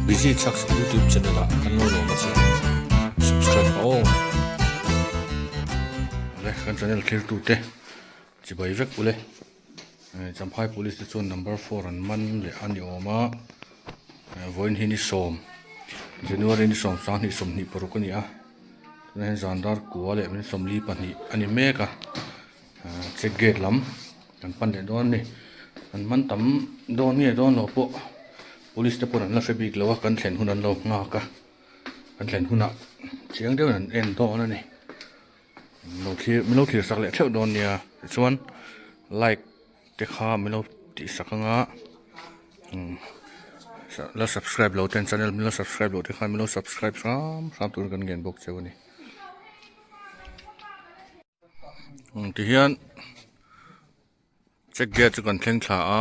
Busy Chhaks YouTube channel ah kan lo lawm a che. Subscribe aw. Awle kan channel thlir tu te chibai vek ule. Champhai police te chuan number four an man leh a ni awm a. Vawiin hi ni sawm January ni sawm 20 26 a ni a. Tunah hian zan dar kua leh min 42 a ni mek a. Check gate lam kan pan leh dawn a ni an man tam dawn nge dawn loh pawh police te pawn an la hre bik lo a kan thlen hun an lo nghak a kan thlen hunah chiang deuhin an en dawn a ni lo thlir min lo thlir sak leh theuh dawn nia tichuan like te kha min lo tih sak anga umm la subscribe lo ten channel min lo subscribe loh te khan min lo subscribe hram hram turin kan ngen bawk cheu a ni. Tihian check gate chu kan thleng thla a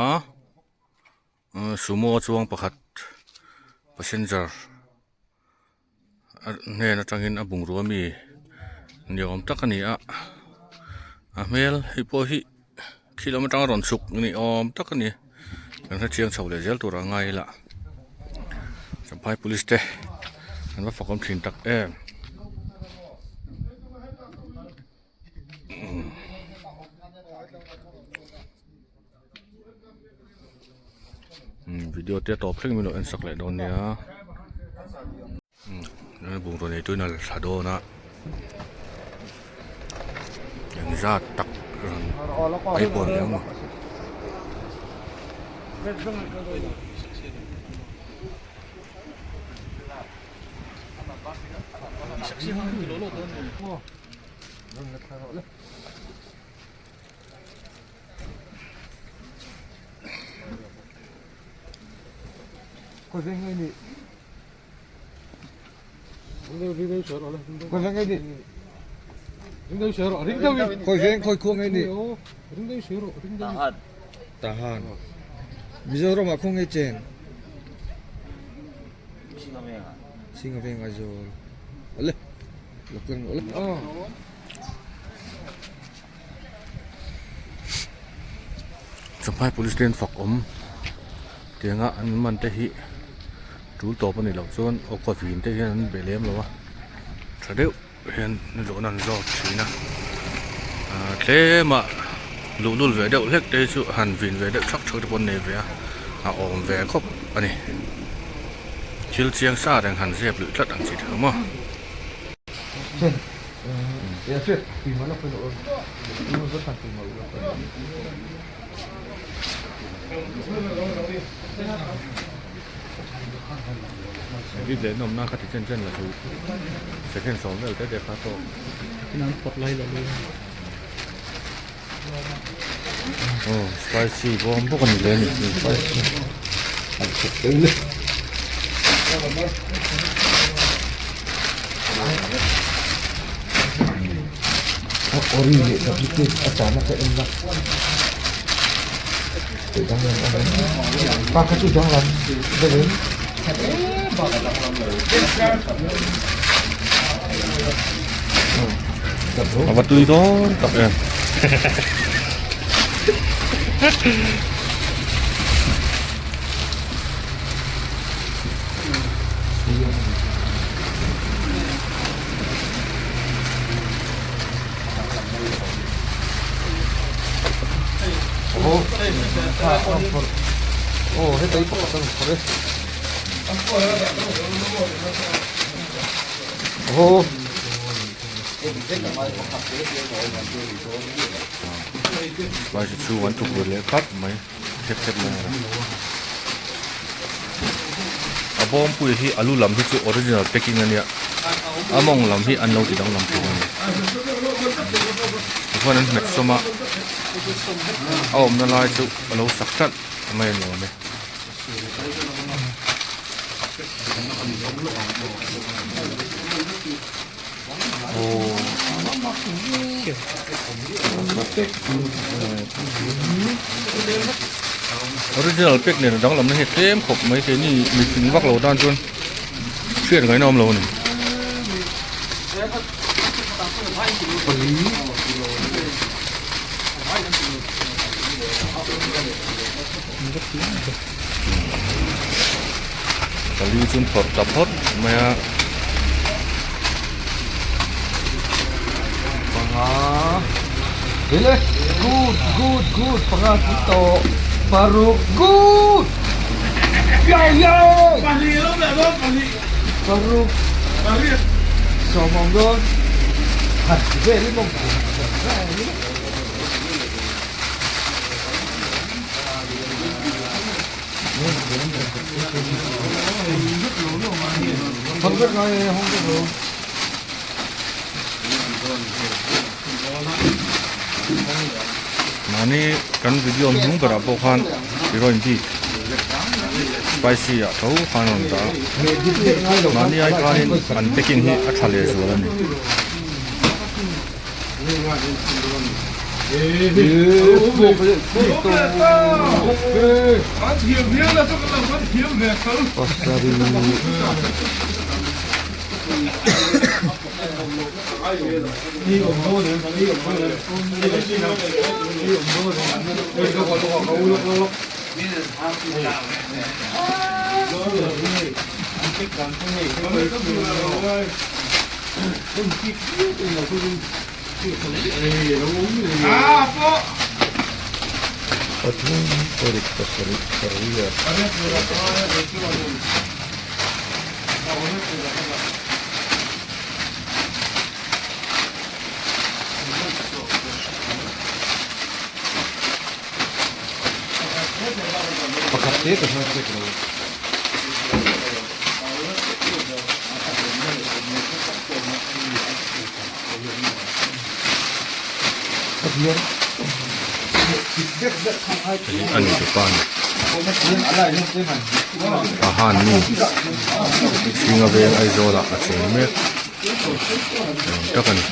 sumo chuang pakhat passenger a hnen atangin a bungrua mi ni awm tak a ni a a hmel hei pawh hi khi lam atanga rawn chhuk ni awm tak a ni kan hrechiang chho leh zel tur a ngai ila Champhai police te an va fakawm thin tak em. Video te a tawp thleng min lo en sak leh dawn nia bungraw nei tuin a la thla dawn a engzat tak rawn paipawn leh ang maw. Mizoram ah khawnge cheng Singa veng Aizawl awle lo klang awle Champhai police te an fak awm tianga an man te hi tul tawp a nih loh chuan aw kaw vin te hian an be lem lo a tha deuh hian zawhna an zawt thin a ah tlem ah luhlul ve deuh hlek te hi chu han vin ve deuh thak thak te pawh an nei ve a a awm ve khawp a ni thil chiang sa reng han zep luih tlat ang chi thei maw. Edit leh nawmna kha ti chen chen la chu second sawm vel te te kha tawk. Aw spicy bawm bawk a ni le ni spicy. Ori leh duplicate a chahna ka en a tih danglam a awm pa kha chu danglam deuh in a va tui dawn tak em. Spicy chhung an tukverh leh khap mai thep thep mai a a bawngpui hi alu lam hi chu original packing a nia a mawng lam hi an lo ti danglam thung a ni tichuan an hmet sawm a a awmna lai chu a lo sak tlat mai a ni awm e. Original pack nen a danglam na hi tlem khawp mai thei ni mihring vak lo tan chuan hriat ngaihna awm lo a ni. Pali chu an phawrh ta phawt mai a. Panga Hele good good good panga chu tawh paruk good yo yo paruk sawm awm dawn han ti vel in awm Mahni kan video hnung berah pawh khan heroine bik spicy ah tho khan a rawn dah a mahni ai khanin an packing hi a tha leh zual a ni. Pathum paruk pasarih pariat. Pakhat te ka hre hrek lo. A ni tu pa ni a han mi Chhinga veng Aizawl ah a cheng mek ni awm tak a ni.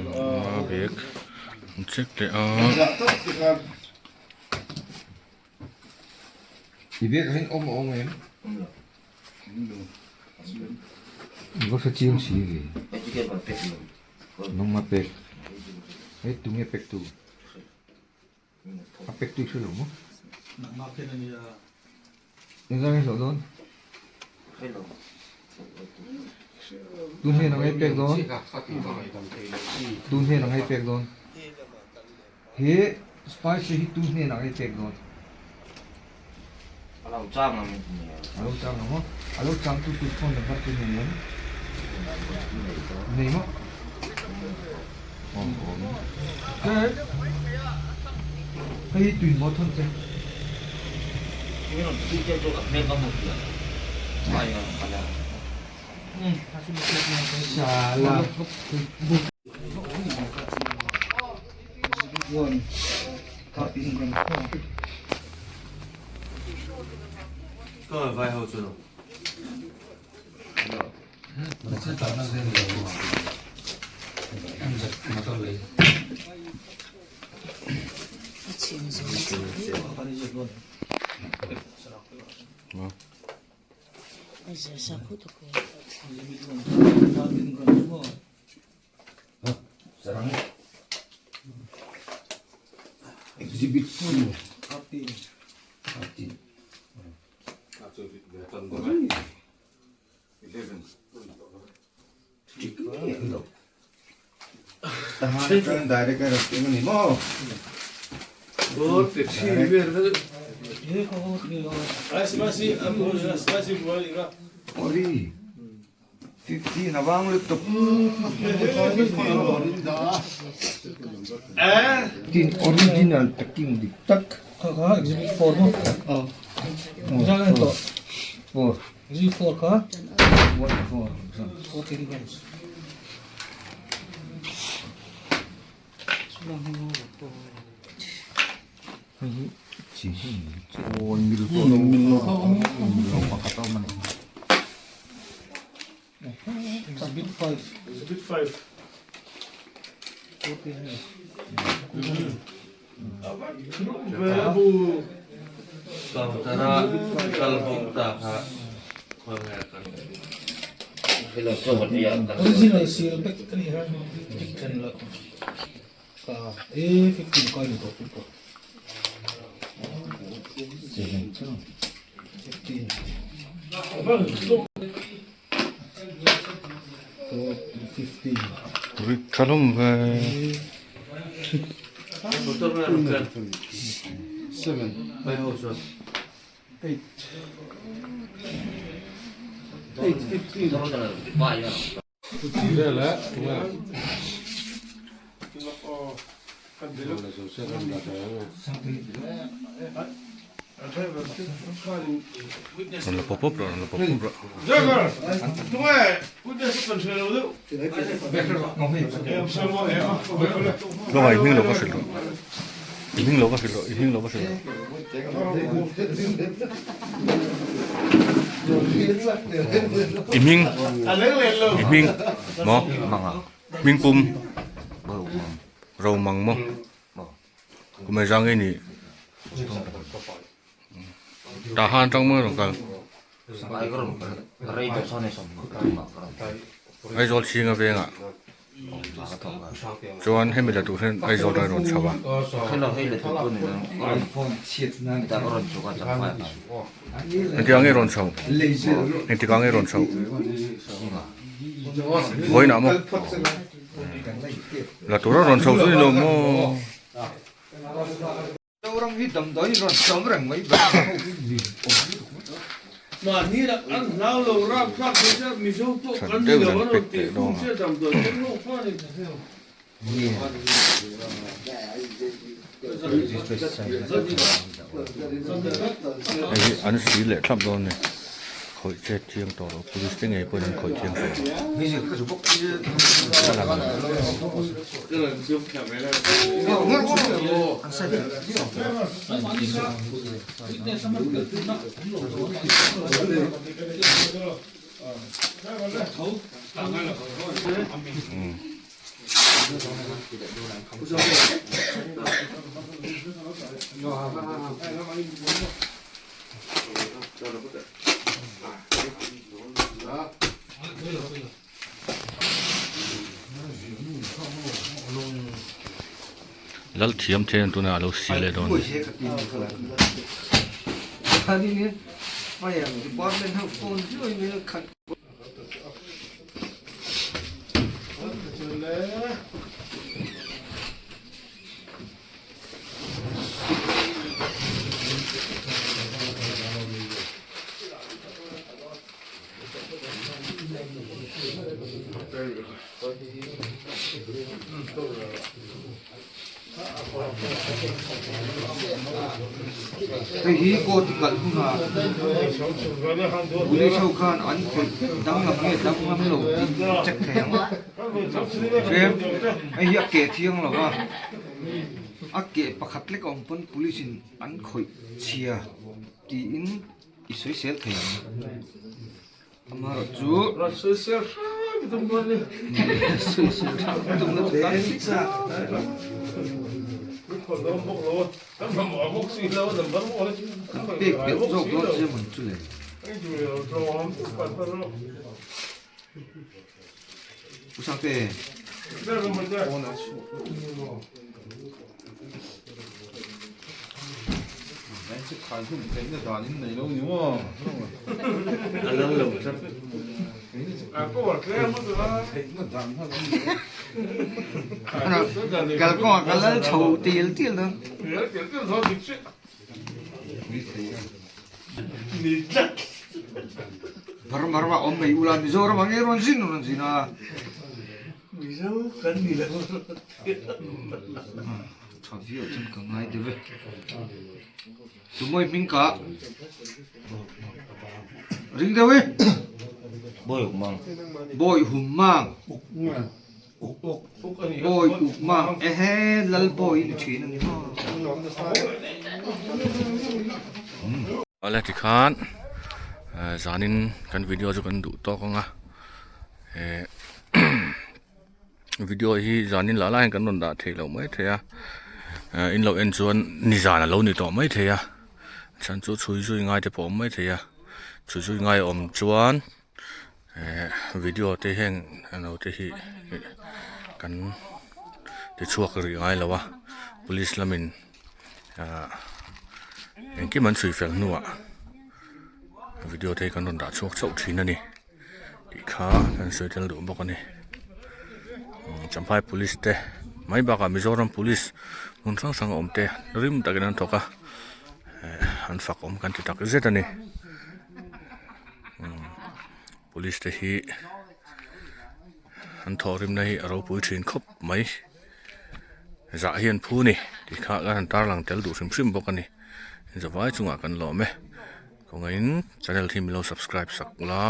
A bag an check leh a. I bag ah hian awm a awm em? I va hre chiang si ve. Nangma pek. Hei tunge pek tu? A pek tu i hre lo maw? Engzah nge hlauh dawn? Tun hian a ngai pek dawn? Tun hian a ngai pek dawn? He spicy hi tun hian a ngai pek dawn? A lo chang ang A lo chang ang maw? A lo chang tu tur phone number chu nei em? Nei maw? Awm awm. Hei hei hi tui maw thawn che? Sala. Exhibit C. Fifteen a vang lutuk. Tin original packing dik tak. Kha kha exhibit four maw? Zan en tawh. Four. Exhibit four kha. One four. Four kilograms. Hei hi chi hi aw mil pawh lo mil lo mil lo pakhat a awm a ni. Exhibit five. Exhibit five. Original seal vek a ni a e 15 ka ni tawh pawh 15 Rit tha hlawm ve. Rawn la pawp pawp rawh, rawn la pawp pawp rawh. Tluanga i hming lo va hrilh rawh. I hming lo va hrilh rawh, i hming lo va hrilh rawh. I hming, i hming maw? Hming pum Romang maw? Kumai zang nge ni? Tah han atang maw rawn kal? Aizawl chhinga vengah chuan hemi la tur hian Aizawl atangin rawn chho a. Engtikah nge rawn chho? Engtikah nge rawn chho? Vawiinah maw? La tura rawn chho chu ni lo maw? Zoram hi damdawi rawn chawm reng mai ber ho hi ni awm lutuk mai. Mahni rak an hlau lo rap thlak thei se Mizo pawh That kan ni deuh lo an a rawn pek tih teh khum dawn a. se damdawi keng lawk kha a ni. Hei hi an si leh thlap dawn a ni khawih chet chiang tawh lo police te ngei pawhin an khawih chiang tawh lo. Lal thiam thei an tunah a lo si leh dawn a ni. Hei hi court kalh hunah police ho khan an khawih danglam nge danglam lo tih check thei ang. Tlem hei hi a ke thiang lo va, a ke pakhat lek a awm pawn police in an khawih chhia tiin i sawisel thei ang. Amaherawhchu Sawisel hram tum dawn ni. Sawisel hram tum na chu kan kan pek belh zawk dawn che mawn chu le. U Sangte. Kalkawngah ka lal chho tial tial dawn. Burma ramah awm mai ula Mizoram ah nge rawn zin rawn zin a. Mizo kan ni lo. Tha viau chuan ka ngai deuh e. Tumawi hming ka ring deuh e. Bawi uk mang. Bawi hum mang. Bawi uk mang ehe lal bawi ni thin a ni maw. Awle tikhan zanin kan video chu kan duh tawk ang a eh video hi zanin lah lai hian kan rawn dah theih loh mai thei a eh in lo en chuan nizan a lo ni tawh mai thei a. Chhan chu chhui zui ngai te pawh a awm maithei a chhui zui ngai a awm chuan eh video te heng alo te hi kan ti chhuak rih ngai lo a police lamin ah engkim an chhui fel hnuah video te hi kan rawn dah chhuak chauh thin a ni tih kha kan sawi tel duh bawk a ni Champhai police te mai bakah Mizoram police hmun hrang hrang a awm te rim takin an thawk a eh an fak awm kan ti tak zet a ni police te hi an thawh rimna hi a ropui thin khawp mai zah hi an phu a ni tih kha kan han tarlang tel duh hrim hrim bawk a ni zavai chungah kan lawm e. Kawngaihin channel hi milo subscribe sak ula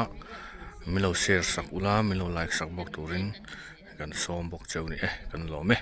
milo share sak ula milo like sak bawk turin kan sawm bawk cheu ni e kan lawm e.